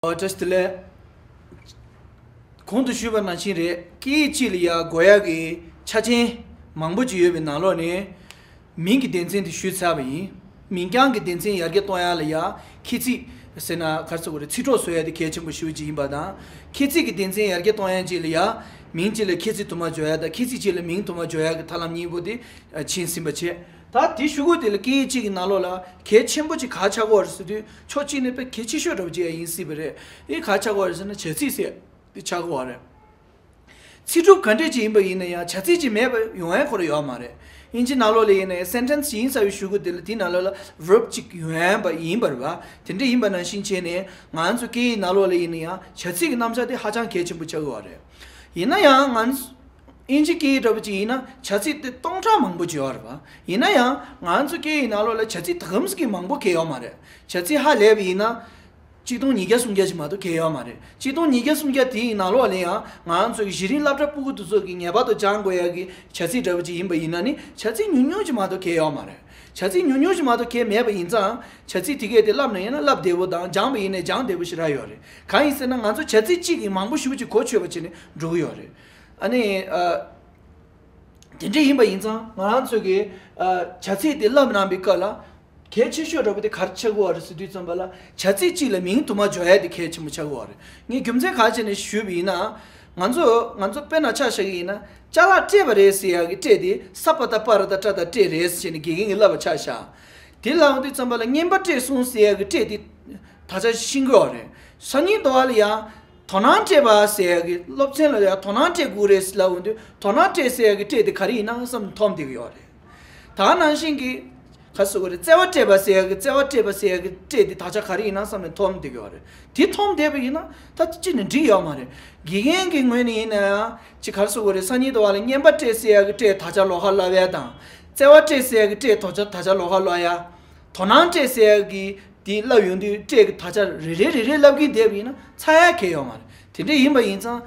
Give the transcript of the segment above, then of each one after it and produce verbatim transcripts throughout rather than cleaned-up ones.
ཨོ་བཀྲ་ཤིས་བདེ་ལེགས། གོང་དུ་ཞུས་པ་ནང་བཞིན་རེད། སྐད་ཡིག་གཅིག་ལ་ཡ་དགོས་ཡག་གི་ཆ་རྐྱེན་མང་པོ་ཅིག་ཡོད་པའི་ནང་ལོགས་ནས། མིང་གི་སྡེ་ཚན་དེ་ཞུས་ཚར་བ་ཡིན། མིང་རྐྱང་གི་སྡེ་ཚན་ཡར་རྒྱས་གཏོང་ཡག་ལ་ཡ་ཁྱད་ཚིག་ཟེར་ན་ག་རེ་ཟེར་དགོས་རེད། ཚིག་གྲོགས་བཟོ་ཡག་དེ་གལ་ཆེན་པོ་ཞེ་པོ་ཅིག་ཡིན་པ་དང་། ཁྱད་ཚིག་གི་སྡེ་ཚན་ཡར་རྒྱས་གཏོང་ཡག་ཅིག་ལ་ཡ་མིང་གཅིག་ལ་ཁྱད་ཚིག་དུ་མ་སྦྱོར་ཡག་དང་། ཁྱད་ཚིག་གཅིག་ལ་མིང་དུ་མ་སྦྱོར་ཡག་གི་ཐབས་ལམ་གཉིས་པོ་དེ་ཕྱིན་ཟིན་པ་བྱས། ད་དེ་ཞུ་སྒོ་དེ་ལ་སྐད་ཡིག་གཅིག་གི་ནང་ལོགས་ལ་གལ་ཆེན་པོ་ཅིག་ག་ཆགས་ཀྱི་ཡོད་རེད་ཟེར་དུས། ཕྱོགས་གཅིག་ནས་དཔེ་གལ་ཆེ་ཤོས་འདྲ་པོ་ཅིག་ཡིན་སྲིད་པ་རེད། ཨེ་ག་ཆགས་ཀྱི་ཡོད་རེད་ཟེར་ན། བྱ་ཚིག་ཟེར་དེ་ཆགས་ཀྱི་ཡོད་རེད། ཚིག་གྲུབ་ག་འདྲས་ཅིག་ཡིན་པ་ཡིན་ན་ཡང་བྱ་ཚིག་ཅིག་མེད་པ་ཡོང་ཡག་ཁོ་རང་ཡོད་མ་རེད། དབྱིན་ཇི་ནང་ལོགས་ལ་ཡིན་ན་ཡང་སེན་ཊེན་སི་ཡིན་ས་བའི་གཞུག་གུ་དེ་ལ་དེའི་ནང་ལོགས་ལ་བར་བི་ཅིག་ཡོང་ཡག་པ་ཡིན་པ་རེད་པ། དེ་འདྲ་ཡིན་པ་ནང་བཞིན་བྱས་ནས་ང་ཚོ་སྐད་ཡིག་ནང་ལོགས་ལ་ཡིན་ན་ཡང་བྱ་ཚིག་གི་རྣམ་གཞག་དེ་ཧ་ཅང་གལ་ཆེན་པོ་ཆགས་ཀྱི་ཡོད་རེད། ཡིན་ན་ཡང་ང་ཚོ་དབྱིན་ཇི་སྐད་ཡིག་འདྲ་པོ་ཅིག་ཡིན་ན་བྱ་ཚིག་དེ་སྟོང་ཕྲག་མང་པོ་ཅིག་ཡོད་རེད་པ། ཡིན་ན་ཡང་ང་ཚོ་སྐད་ཡིག་ནང་ལོགས་ལ་བྱ་ཚིག་དེ་གམ་ཟིག་གི་མང་པོ་གང་ཡང་ཡོད་མ་རེད། བྱ་ཚིག་ཧ་ལས་པ་ཡིན་ན། གཅིག་སྟོང་ཉིས་བརྒྱ་སུམ་བརྒྱ་ཅིག་མ་གཏོགས་གང་ཡང་ཡོད་མ་རེད། གཅིག་སྟོང་ཉིས་བརྒྱ་སུམ་བརྒྱ་དེའི་ནང་ལོགས་ལ་ཡང་ང་ཚོ་གི་གཞི་རིམ་སློབ་གྲྭ་ཕྲུ་གུ་དེ་ཚོ་གིས་ངེས་པར་དུ་སྦྱང་དགོས་ཡག་གི་བྱ་ཚིག་འདྲ་པོ་ཅིག་ཡིན་པ་ཡིན་ན་ནི། བྱ་ཚིག་ཉུང་ཉུང་ཅིག་མ་གཏོགས་གང་ཡང་ཡོད་མ་རེད། བྱ་ཚིག་ཉུང་ཉུང་ཅིག་མ་གཏོགས་གང་ཡང་མེད་པ་ཡིན་ཙང་། བྱ་ཚིག་དེ་གས་དེ་བསླབ་ན་ཡིན་ན་བསླབ་བདེ་པོ་དང་། སྦྱངས་པ་ཡིན་ན་སྦྱང་བདེ་པོ་ཞེ་དྲག་ཡོད་རེད། གང་ཡིན་ཟེར་ན་ང་ཚོ་བྱ་ཚིག་གཅིག་གིས་མང་པོ་ཞེ་པོ་ཅིག་གོ་ཆོད་པ་བྱས་ནས་འགྲོ་གི་ཡོད་རེད། ཨ་ནི། ཨ། དེ་འདྲ་ཡིན་པ་ཡིན་ཙང་ང་རང་ཚོ་གིས་ཨ་བྱ་ཚིག་དེ་བསླབ་གནང་པའི་སྐབས་ལ། གལ་ཆེ་ཤོས་འདྲ་པོ་དེ་ག་རེ་ཆགས་ཀྱི་ཡོད་རེད་ཟེར་དུས་ཙམ་པ་ལ། བྱ་ཚིག་གཅིག་ལ་མིང་དུ་མ་འཇོག་ཡ་དེ་གལ་ཆེན་པོ་ཆགས་ཀྱི་ཡོད་རེད། ངས་རྒྱུ་མཚན་ག་རེ་བྱས་ནས་ཞུས་པ་ཡིན་ན། ང་ཚོ་ང་ཚོ་དཔེར་ན་ཆ་བཞག་གི་ཡིན་ན། ཅ་ལག་སྤྲད་པ་རེད་ཟེར་ཡ་གི་སྤྲད་དེ་ས་པ་བཏགས་སྤ་ར་བཏགས་སྤྲ་བཏགས་སྤྲད་རེད་ཟེར་ནས་དགེ་རྒན་གྱིས་བསླབ་པ་ཆ་བཞག་དེ་ལབ་དུས་ཙམ་པ་ལ་རྔན་པ་སྤྲད་སོང་ཟེར་ཡ་གི་སྤྲད་དེ་དག་ཆ་ཤེས་ཀྱི་ཡོད་རེད། སང་ཉིན་དོ་བ་ལ་ཡ། དོ་སྣང་སྤྲད་པ་ཟེར་ཡ་གི་སློབ་ཚན་ལ་ཡ་དོ་སྣང་སྤྲད་དགོས་རེད་ཟེར་ལབ་འོང་དུས། དོ་སྣང་སྤྲད་ཟེར་ཡ་གི་སྤྲད་དེ་ག་རེ་ཡིན་ན་བསམ་ནས་འཐོམ་བསྡད་ཀྱི་ཡོད་རེད། ད་ནང་བཞིན་གྱི། ག་རེ་ཟེར་དགོས་རེད། བརྩེ་བ་སྤྲད་པ་ཟེར་ཡ་གི་བརྩེ་བ་སྤྲད་པ་ཟེར་ཡ་གི་སྤྲད་དེ་དག་ཆ་ག་རེ་ཡིན་ན་བསམ་ནས་འཐོམ་བསྡད་ཀྱི་ཡོད་རེད། དེ་འཐོམ་བསྡད་པ་ཡིན་ན་ད་ཅི་ནས་འགྲིག་ཡོད་མ་རེད། དགེ་རྒན་གྱི་ངོས་ནས་ཡིན་ན་ཡང་ཅིག་ག་རེ་ཟེར་དགོས་རེད། སང་ཉིན་དོ་བ་ལ་རྔན་པ་སྤྲད་ཟེར་ཡ་གི་སྤྲད་དག་ཆ་ལོགས་ཀ་ལབ་ཡ་དང་། བརྩེ་བ་སྤྲད་ཟེར་ཡ་གི་སྤྲད་དག་ཆ་དག་ཆ་ལོགས་ཀ་ལབ་ཡ། དོ་སྣང་སྤྲད་ཟེར་ཡ་གི་དེ་ལབ་ཡོང་དུས་སྤྲད་ཀྱི་དག་ཆ་རེ་རེ་རེ་རེ་ལབ་གིན་བསྡད་པ་ཡིན་ན་ཚར་ཡ་གང་ཡང་ཡོད་མ་རེད། དེ་འདྲ་ཡིན་པ་ཡིན་ཙང་།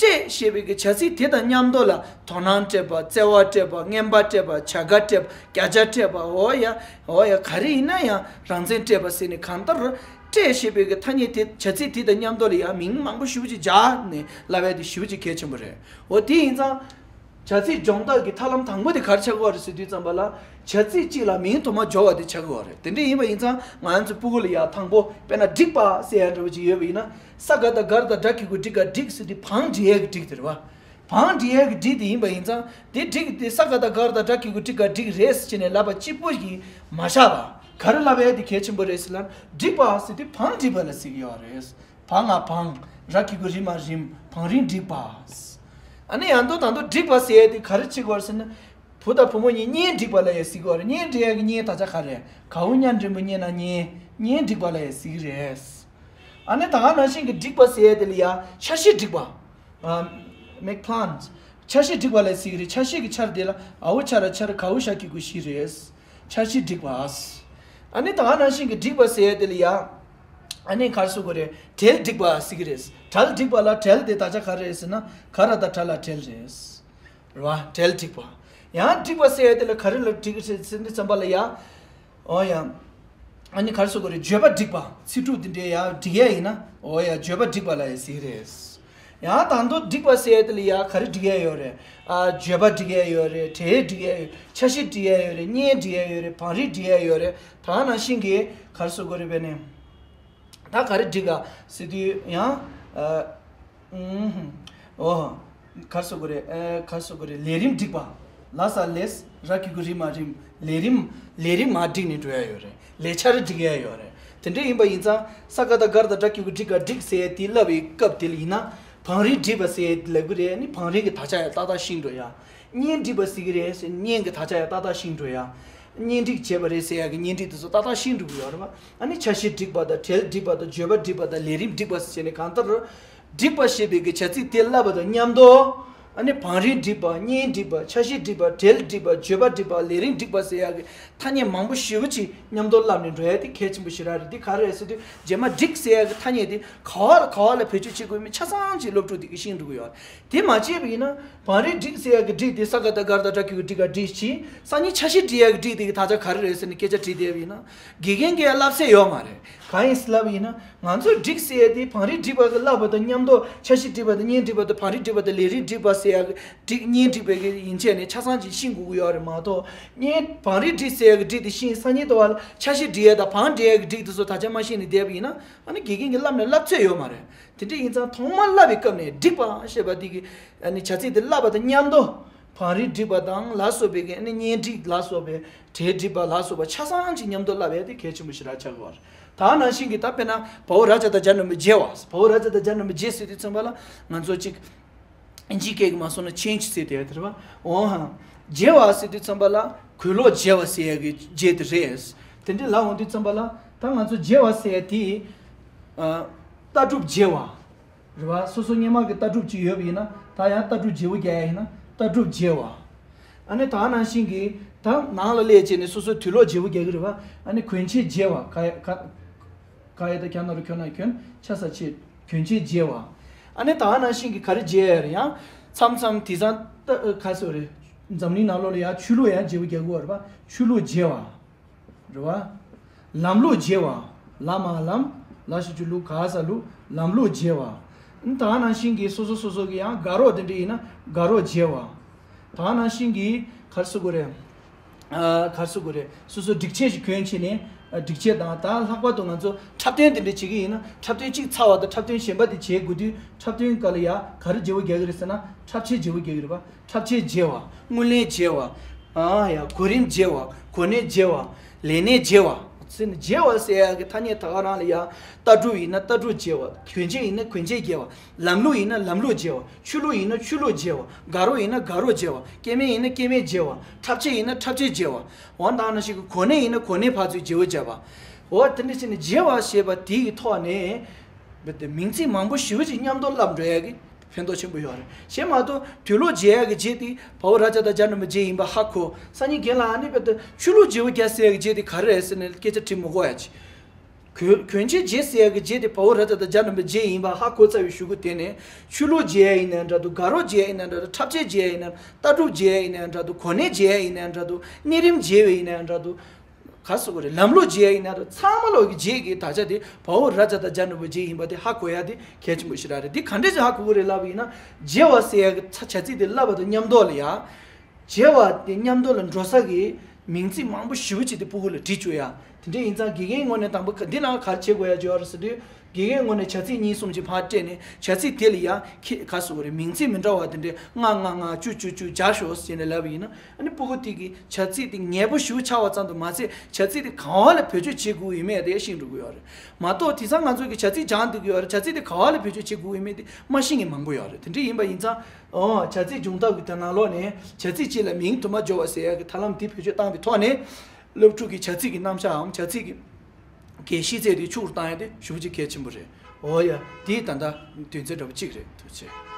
སྤྲད་ཞེས་པའི་གི་བྱ་ཚིག་དེ་དང་མཉམ་དུ་ལ་དོ་སྣང་སྤྲད་པ། བརྩེ་བ་སྤྲད་པ། རྔན་པ་སྤྲད་པ། བྱ་དགའ་སྤྲད་པ། བརྒྱ་ཆ་སྤྲད་པ། འོ་ཡ། འོ་ཡ། ག་རེ་ཡིན་ན་ཡང་རང་བཙན་སྤྲད་པ་ཟེར་ནས་གང་ལྟར། སྤྲད་ཞེས་པའི་གི་ཐ་སྙད་དེ་བྱ་ཚིག་དེ་དང་མཉམ་དུ་ལ་ཡང་མིང་མང་པོ་ཞེ་པོ་ཅིག་སྦྱར་ནས་ལབ་ཡ་དེ་ཞེ་པོ་ཅིག་གལ་ཆེན་པོ་རེད། འོ་དེ་ཡིན་ཙང་། བྱ་ཚིག་སྦྱོང་སྟངས་ཀྱི་ཐབས་ལམ་དང་པོ་དེ་ག་རེ་ཆགས་ཀྱི་ཡོད་རེད་ཟེར་དུས་ཙམ་པ་ལ། བྱ་ཚིག་གཅིག་ལ་མིང་དུ་མ་སྦྱོར་བ་དེ་ཆགས་ཀྱི་ཡོད་རེད། དེ་འདྲ་ཡིན་པ་ཡིན་ཙང་ང་ཚོ་སྤུ་གུ་ལ་ཡ་དང་པོ་དཔེར་ན་བསྒྲིགས་པ་ཟེར་ཡ་འདྲ་བོ་ཅིག་ཡོད་པ་ཡིན་ན། ས་ག་བཏགས་སྒ་ར་བཏགས་སྒྲ་གི་གུ་སྒྲི་ག་སྒྲིག་ཟེར་དུས་བང་སྒྲིག་ཡ་གི་སྒྲིག་དེ་རེད་བ། བང་སྒྲིག་ཡ་གི་སྒྲིག་དེ་ཡིན་པ་ཡིན་ཙང་། དེ་སྒྲིག་དེ་ས་ག་བཏགས་སྒ་ར་བཏགས་སྒྲ་གི་གུ་སྒྲི་ག་སྒྲིག་རེད་ཟེར་ནས་ལབ་པ་གཅིག་པོ་ཞིག་མ་བཞག་པ། ག་རེ་ལབ་ཡ་དེ་གལ་ཆེན་པོ་རེད་ཟེར་ན། བསྒྲིགས་པ་ཟེར་དུས་བང་སྒྲིགས་པ་ལ་ཟེར་གྱི་ཡོད་རེད། བ་ང་བང་། ར་གི་གུ་རི་མ་རིམ། བང་རིམ་བསྒྲིགས་པ། ཨ་ནི་ཡང་དུ་དང་དུ་བསྒྲིགས་པ་ཟེར་ཡ་དེ་ག་རེ་བྱེད་དགོས་ཟེར་ན། བུ་དང་བུ་མོ་གཉིས་གཉེན་བསྒྲིགས་པ་ལ་ཡ་ཟེར་གྱི་ཡོད་རེད། གཉེན་སྒྲིག་ཡ་གི་གཉེན་དག་ཆ་ག་རེ། ག་འུ་གཉའ་འགྲེང་བུ་གཉེ་ན་གཉེན། གཉེན་བསྒྲིགས་པ་ལ་ཡ་ཟེར་གྱི་རེད། ཨ་ནི་ད་ག་ནང་བཞིན་གྱི་བསྒྲིགས་པ་ཟེར་ཡ་དེ་ལ་ཡ་འཆར་གཞི་བསྒྲིགས་པ། ཨ། make plans། འཆར་གཞི་བསྒྲིགས་པ་ལ་ཟེར་གྱི་རེད། འཆར་གཞི་གི་འཆར་དེ་ལ་འ་འུ་ཆ་ར་འཆར། ག་འུ་ཞ་གི་གུ་ཞི་རེད། འཆར་གཞི་བསྒྲིགས་པ། ཨ་ནི་ད་ག་ནང་བཞིན་གྱི་བསྒྲིགས་པ་ཟེར་ཡ་དེ་ལ་ཡ། ཨ་ནི་ག་རེ་ཟེར་དགོས་རེད། གྲལ་བསྒྲིགས་པ་ཟེར་གྱི་རེད། གྲལ་བསྒྲིགས་པ་ལ་གྲལ་དེ་དག་ཆ་ག་རེ་རེད་ཟེར་ན། ག་ར་བཏགས་གྲ་ལ་གྲལ་རེད། རེད་བ། གྲལ་བསྒྲིགས་པ། ཡང་བསྒྲིགས་པ་ཟེར་ཡ་དེ་ལ་ག་རེ་ལ་བསྒྲིགས་ཟེར་ཟེར་དུས་ཙམ་པ་ལ་ཡ། འོ་ཡ། ཨ་ནི་ག་རེ་ཟེར་དགོས་རེད། བརྗོད་པ་བསྒྲིགས་པ། ཚིག་གྲུབ་དེ་འདྲའི་ཡ་བསྒྲིགས་ཡ་ཡིན་ན། འོ་ཡ། བརྗོད་པ་བསྒྲིགས་པ་ལ་ཡ་ཟེར་གྱི་རེད། ཡང་དང་དུ་བསྒྲིགས་པ་ཟེར་ཡ་དེ་ལ་ཡ་ག་རེ་བསྒྲིགས་ཡ་ཡོད་རེད། ཨ། བརྗོད་པ་བསྒྲིགས་ཡ་ཡོད་རེད། གྲལ་བསྒྲིགས་ཡ་ཡོད། འཆར་གཞི་བསྒྲིགས་ཡ་ཡོད་རེད། གཉེན་བསྒྲིགས་ཡ་ཡོད་རེད། བང་རིམ་བསྒྲིགས་ཡ་ཡོད་རེད། བང་རིམ་བསྒྲིགས་ཡ་ཡོད་རེད། ད་ག་ནང་བཞིན་གྱི་ག་རེ་ཟེར་དགོས་རེད། བས་ནས། ད་ག་རེ་བསྒྲིགས་ག་ཟེར་དུས་ཡང་། ཨ། ཨུམ། འོ། ག་རེ་ཟེར་དགོས་རེད། ཨ། ག་རེ་ཟེར་དགོས་རེད། ལས་རིམ་བསྒྲིགས་པ། ལ་ས་ལས། ར་གི་གུ་རི་མ་རིམ། ལས་རིམ། ལས་རིམ་མར་བསྒྲིགས་ནས་འགྲོ་ཡ་ཡོད་རེད། ལས་འཆར་བསྒྲིགས་ཡ་ཡོད་རེད། དེ་འདྲ་ཡིན་པ་ཡིན་ཙང་། ས་ག་བཏགས་སྒ་ར་བཏགས་སྒྲ་གི་གུ་སྒྲི་ག་སྒྲིགས་ཟེར་ཡ་དེ་ལབ་པའི་སྐབས་དེ་ལ་ཡིན་ན། བང་རིམ་བསྒྲིགས་པ་ཟེར་ཡ་དེ་ལབ་གི་རེད། ཨ་ནི་བང་རིམ་གྱི་དག་ཆ་ཡང་ཏག་ཏག་ཤེས་འགྲོ་ཡ། གཉེན་བསྒྲིགས་པ་ཟེར་གི་རེད་ཟེར། གཉེན་གྱི་དག་ཆ་ཡང་ཏག་ཏག་ཤེས་འགྲོ་ཡ། གཉེན་སྒྲིག་བྱས་པ་རེད་ཟེར་ཡ་གི་གཉེན་སྒྲིག་དེ་ཚོ་ཏག་ཏག་ཤེས་འགྲོ་གི་ཡོད་རེད་པ། ཨ་ནི་འཆར་གཞི་བསྒྲིགས་པ་དང་། གྲལ་བསྒྲིགས་པ་དང་། བརྗོད་པ་བསྒྲིགས་པ་དང་། ལས་རིམ་བསྒྲིགས་པ་ཟེར་ནས་གང་ལྟར། བསྒྲིགས་པ་ཞེས་པའི་གི་བྱ་ཚིག་དེ་ལབ་པ་དང་མཉམ་དུ། ཨ་ནི་བང་རིམ་བསྒྲིགས་པ། བརྙན་བསྒྲིགས་པ། འཆར་གཞི་བསྒྲིགས་པ། གྲལ་བསྒྲིགས་པ། བརྗོད་པ་བསྒྲིགས་པ། ལས་རིམ་བསྒྲིགས་པ་ཟེར་ཡག་གི་ཐ་སྙད་མང་པོ་ཞེ་པོ་ཅིག་མཉམ་དུ་བསླབས་ནས་འགྲོ་ཡ་དེ་གལ་ཆེན་པོ་ཞེ་དྲག་རེད། དེ་ག་རེ་རེད་ཟེར་དུས། རྗེས་མ་བསྒྲིགས་ཟེར་ཡག་གི་ཐ་སྙད་དེ་ག་བ་ལ་ག་བ་ལ་བེད་སྤྱོད་བྱེད་དགོས་མིན་ཆ་ཚང་ཅིག་སློབ་ཕྲུག་དེ་གིས་ཤེས་འགྲོ་གི་ཡོད་རེད། དེ་མ་བྱས་པ་ཡིན་ན། བང་རིམ་བསྒྲིགས་ཟེར་ཡག་གི་བསྒྲིགས་དེ་ས་ག་བཏགས་སྒ་ར་བཏགས་སྒྲ་གི་གུ་སྒྲིག་ག་བསྒྲིགས་ཤིང་། སང་ཉིན་འཆར་གཞི་བསྒྲིགས་ཡག་གི་བསྒྲིགས་དེ་གི་ད་ཆ་ག་རེ་རེད་ཟེར་ནས་སྐད་ཆ་དྲིས་བསྡད་པ་ཡིན་ན། དགེ་རྒན་གྱིས་བསླབ་ས་ཡོད་མ་རེད། གང་ཡིན་ཟེར་ལབ་པ་ཡིན་ན། ང་ཚོས་བསྒྲིགས་ཟེར་ཡ་དེ་བང་རིམ་བསྒྲིགས་པ་གི་བསླབ་པ་དང་མཉམ་དུ་འཆར་གཞི་བསྒྲིགས་པ་དང་བརྙན་བསྒྲིགས་པ་དང་བང་རིམ་བསྒྲིགས་པ་དང་ལས་རིམ་བསྒྲིགས་པ་ཟེར་ཡ་གི་བསྒྲིགས་བརྙན་བསྒྲིགས་པའི་གི་ཡན་ཆད་ནས་ཆ་ཚང་ཅིག་ཤེས་དགོས་ཀྱི་ཡོད་རེད་མ་གཏོགས། བརྙན་བང་རིམ་བསྒྲིགས་ཟེར་ཡ་གི་བསྒྲིགས་དེ་ཤེས། སང་ཉིན་དུ་བ་ལ་འཆར་གཞི་སྒྲིག་ཡ་དང་བང་སྒྲིག་ཡ་གི་བསྒྲིགས་དེ་ཚོ་ད་ཆ་མ་ཤེས་ནས་བསྡད་པ་ཡིན་ན། ཨ་ནི་དགེ་རྒན་གྱིས་བསླབ་ནས་བསླབ་ཚད་ཡོད་མ་རེད། དེ་འདྲ་ཡིན་ཙང་ཐོག་མར་བསླབ་པའི་སྐབས་ནས་བསྒྲིགས་པ་ཞེས་པ་དེ་གི་ཨ་ནི་བྱ་ཚིག་དེ་བསླབ་པ་དང་མཉམ་དུ་བང་རིམ་བསྒྲིགས་པ་དང་ལ་སོགས་པའི་གི་ཨ་ནི་བརྙན་བསྒྲིགས་ལ་སོགས་པའི་གྲལ་བསྒྲིགས་པ་ལ་སོགས་པ་ཆ་ཚང་ཅིག་མཉམ་དུ་བསླབ་ཡ་དེ་གལ་ཆེན་པོ་ཞེ་དྲག་ཆགས་ཀྱི་ཡོད་རེད། ད་ནང་བཞིན་གྱི་ད་དཔེར་ན་བའོ་ར་ཙ་བཏགས་རྒྱ་ནུ་མ་བརྗེ་བ། བའོ་ར་ཙ་བཏགས་རྒྱ་ནུ་མ་བརྗེ་ཟེར་དུས་ཙམ་པ་ལ་ང་ཚོ་གཅིག་ཨིན་ཇིའི་སྐད་ཀྱིས་མ་སོང་ན་ཆེན་ཇི་ཟེར་དེ་ཡོད་དེ་རེད་པ། འོ་ཧ། བརྗེ་བ་ཟེར་དུས་ཙམ་པ་ལ་གོས་ལོག་བརྗེ་བ་ཟེར་ཡ་གི་བརྗེ་དེ་རེད། དེ་འདྲའི་ལབ་འོང་དུས་ཙམ་པ་ལ་ད་ང་ཚོ་བརྗེ་བ་ཟེར་ཡ་དེ་ཨ་ལྟ་གྲུབ་བརྗེ་བ། རེད་བ། སོ་སོ་སྔོན་མ་གི་ལྟ་གྲུབ་ཅིག་ཡོད་པ་ཡིན་ན་ད་ཡང་ལྟ་གྲུབ་བརྗེ་པོ་རྒྱག་ཡ་ཡིན་ན་ལྟ་གྲུབ་བརྗེ་བ། ཨ་ནི་ད་ནང་བཞིན་གྱི་ད་ནང་ལ་སླེབས་བྱས་ནས་སོ་སོ་དུས་ལོག་བརྗེ་པོ་རྒྱག་གི་རེད་བ། ཨ་ནི་གོན་ཆས་བརྗེ་བ། ག་ཡ་ག་ག་ཡ་ད་གྱ་ན་རོ་གྱོ་ན་གྱོན། ཆ་ས་ཆེ། གོན་ཆས་བརྗེ་བ། ཨ་ནི་ད་ནང་བཞིན་གྱི་ག་རེ་བརྗེ་ཡ་རེད། ཡང་མཚམས་མཚམས་དེང་སང་ད་ག་ཟེར་རེད། འཛམ་གླིང་ནང་ལོགས་ལ་ཡང་ཆོས་ལུགས་ཡང་བརྗེ་པོ་རྒྱག་གི་ཡོད་རེད་བ། ཆོས་ལུགས་བརྗེ་བ། རེད་བ། ལམ་ལུགས་བརྗེ་བ། ལ་མ་ལམ། ལ་ཞབས་ཀྱུ་ལུ། ག་ས་ལུ། ལམ་ལུགས་བརྗེ་བ། ད་ནང་བཞིན་གྱི་སོ་སོ་སོ་སོ་གི་ཡང་དགའ་རོགས་དེ་འདྲ་ཡིན་ན་དགའ་རོགས་བརྗེ་བ། ད་ནང་བཞིན་གྱི་ག་རེ་ཟེར་དགོས་རེད། ཨ་ག་རེ་ཟེར་དགོས་རེད། སོ་སོ་སྒྲིག་ཆས་ཤིག་གྱོན་བྱས་ནས་ཨ་སྒྲིག་ཆས་དང་། ད་ལྷག་པར་དུ་ང་ཚོ་འཁྲབ་སྟོན་དེ་འདྲ་བྱེད་ཀྱི་ཡིན་ན་འཁྲབ་སྟོན་གཅིག་ཚར་བ་དང་འཁྲབ་སྟོན་གཞན་པ་དེ་བྱེད་དགོས་དུས་འཁྲབ་སྟོན་སྐབས་ལ་ཡང་ག་རེ་བརྗེ་པོ་རྒྱག་གི་རེད་ཟེར་ན་འཁྲབ་ཆས་བརྗེ་པོ་རྒྱག་གི་རེད་པ། འཁྲབ་ཆས་བརྗེ་བ། དངུལ་ལེན་བརྗེ་བ། ཨ་ཡ་གོ་རིམ་བརྗེ་བ། གོ་གནས་བརྗེ་བ། ལས་གནས་བརྗེ་བ། ཟེར་ནས་བརྗེ་བ་ཟེར་ཡག་གི་ཐ་སྙད་ད་ག་རང་ལ་ཡ། ལྟ་གྲུབ་ཡིན་ན་ལྟ་གྲུབ་བརྗེ་བ། གྱོན་ཆས་ཡིན་ན་གྱོན་ཆས་བརྗེ་བ། ལམ་ལུགས་ཡིན་ན་ལམ་ལུགས་བརྗེ་བ། ཆོས་ལུགས་ཡིན་ན་ཆོས་ལུགས་བརྗེ་བ། དགའ་རོགས་ཡིན་ན་དགའ་རོགས་བརྗེ་བ། སྐྱེ་དམན་ཡིན་ན་སྐྱེ་དམན་བརྗེ་བ། འཁྲབ་ཆས་ཡིན་ན་འཁྲབ་ཆས་བརྗེ་བ། འོ་ད་ནང་བཞིན་གྱི་གོ་གནས་ཡིན་ན་གོ་གནས་ཕར་ཚུར་བརྗེ་པོ་བརྒྱབ་པ། འོ་དེ་འདྲ་བྱས་ནས་བརྗེ་བ་ཞེས་པ་དེ་ཡི་ཐོག་ནས་མིང་ཚིག་མང་པོ་ཞེ་པོ་ཅིག་མཉམ་དུ་བསླབ་འགྲོ་ཡག་གི་ཕན་ཐོགས་ཆེན་པོ་ཡོད་རེད། གཞན་མ་གཏོགས་དུས་ལོག་བརྗེ་ཡག་གི་བརྗེ་དེ་བའོ་ར་ཙ་བཏགས་རྒྱ་ནུ་མ་བརྗེ་ཡིན་པ་ཧ་གོ། སང་ཉིན་རྒན་ལགས་ཨ་ནི་དཔེ་དེ་ཆོས་ལུགས་བརྗེ་པོ་རྒྱག་ཟེར་ཡག་གི་བརྗེ་དེ་ག་རེ་རེད་ཟེར་ནས་སྐད་ཆ་དྲི་མི་དགོས་ཡ་ཅིག་གྱོན་གྱོན་ཆས་བརྗེ་ཟེར་ཡག་གི་བརྗེ་དེ་བའོ་ར་ཙ་བཏགས་རྒྱ་ནུ་མ་བརྗེ་ཡིན་པ་ཧ་གོ་ཚར་བའི་གཞུག་གུ་དེ་ནས་ཆོས་ལུགས་བརྗེ་ཡ་ཡིན་ནའང་འདྲ་འདུག་དགའ་རོགས་བརྗེ་ཡ་ཡིན་ནའང་འདྲ་འདུག་འཁྲབ་ཆས་བརྗེ་ཡ་ཡིན་ནའང་འདྲ་འདུག་གོ་གནས་བརྗེ་ཡ་ཡིན་ནའང་འདྲ་འདུག་གོ་གནས་བརྗེ་ཡ་ཡིན་ནའང་འདྲ་འདུག་གནས་རིམ་བརྗེ་བ་ཡིན་ནའང་འདྲ་འདུག་ག་རེ་ཟེར་དགོས་རེད། ལམ་ལུགས་བརྗེ་ཡ་ཡིན་ནའང་འདྲ། ཚང་མ་ལོག་གི་བརྗེ་གི་ད་ཆ་དེ་བའོ་ར་ཙ་བཏགས་རྒྱ་ནུ་མ་བརྗེ་ཡིན་པ་དེ་ཧ་གོ་ཡ་དེ་གལ་ཆེན་པོ་ཞེ་དྲག་རེད། དེ་ག་འདྲས་ཅིག་ཧ་གོ་གི་རེད་ལབ་པ་ཡིན་ན། བརྗེ་བ་ཟེར་ཡ་གི་ཚ་བྱ་ཚིག་དེ་བསླབ་པ་དང་མཉམ་དུ་ལ་ཡ། བརྗེ་བ་དེ་མཉམ་དུ་ལ་འགྲོ་ས་གི་མིང་ཚིག་མང་པོ་ཞེ་པོ་ཅིག་དེ་སྤུ་གུ་ལ་བྲིས་བཅུག་ཡ། དེ་འདྲ་ཡིན་ཙང་དགེ་རྒན་ངོས་ནས་དང་པོ་ག་འདི་ནང་ག་རེ་བྱེད་དགོས་ཡ་ཅིག་ཡོད་རེད་ཟེར་དུས། དགེ་རྒན་ངོས་ནས་བྱ་ཚིག་གཉིས་གསུམ་ཅིག་ཕར་སྤྲད་ནས་བྱ་ཚིག་དེ་ལ་ཡ་ཁྱེད་ག་རེ་ཟེར་དགོས་རེད། མིང་ཚིག་མི་འདྲ་བ་དེ་འདྲ་ལྔ་ལྔ་ལྔ་བཅུ་བཅུ་བཅུ་བརྒྱ་ཤོག་ཟེར་ནས་ལབ་པ་ཡིན་ན། ཨ་ནི་སྤུ་གུ་དེ་གི་བྱ་ཚིག་དེ་ངེས་པོ་ཞེ་པོ་ཆགས་པ་ཙམ་དུ་མ་ཟད་བྱ་ཚིག་དེ་ག་བ་ལ་བེད་སྤྱོད་བྱེད་དགོས་ཡོད་མེད་དེ་ཤེས་འགྲོ་གི་ཡོད་རེད་མ་གཏོགས། དེང་སང་ང་ཚོ་གི་བྱ་ཚིག་སྦྱངས་བསྡད་ཀྱི་ཡོད་རེད། བྱ་ཚིག་དེ་ག་བ་ལ་བེད་སྤྱོད་བྱེད་དགོས་ཡོད་མེད་དེ་མ་ཤེས་མཁན་མང་པོ་ཡོད་རེད། དེ་འདྲ་ཡིན་པ་ཡིན་ཙང་། ཨོ་བྱ་ཚིག་སྦྱོང་ཐབས་ཀྱི་དེ་ནང་ལོགས་ནས་བྱ་ཚིག་གཅིག་ལ་མིང་དུ་མ་སྦྱོར་བ་ཟེར་ཡ་གི་ཐབས་ལམ་འདི་བེད་སྤྱོད་བཏང་བའི་ཐོག་ནས། སློབ་ཕྲུག་གི་བྱ་ཚིག་གི་རྣམ་གཞག་འམ་བྱ་ཚིག་གི་གལ་ཤེས་ཚད་དེ་ཆུང་རུ་བཏང་ཡ་དེ་ཞེ་པོ་ཅིག་གལ་ཆེན་པོ་རེད། འོ་ཡ། དེ་ད་ལྟ་དོན་ཚན་འདྲ་པོ་གཅིག་རེད། ཐུགས་རྗེ་ཆེ།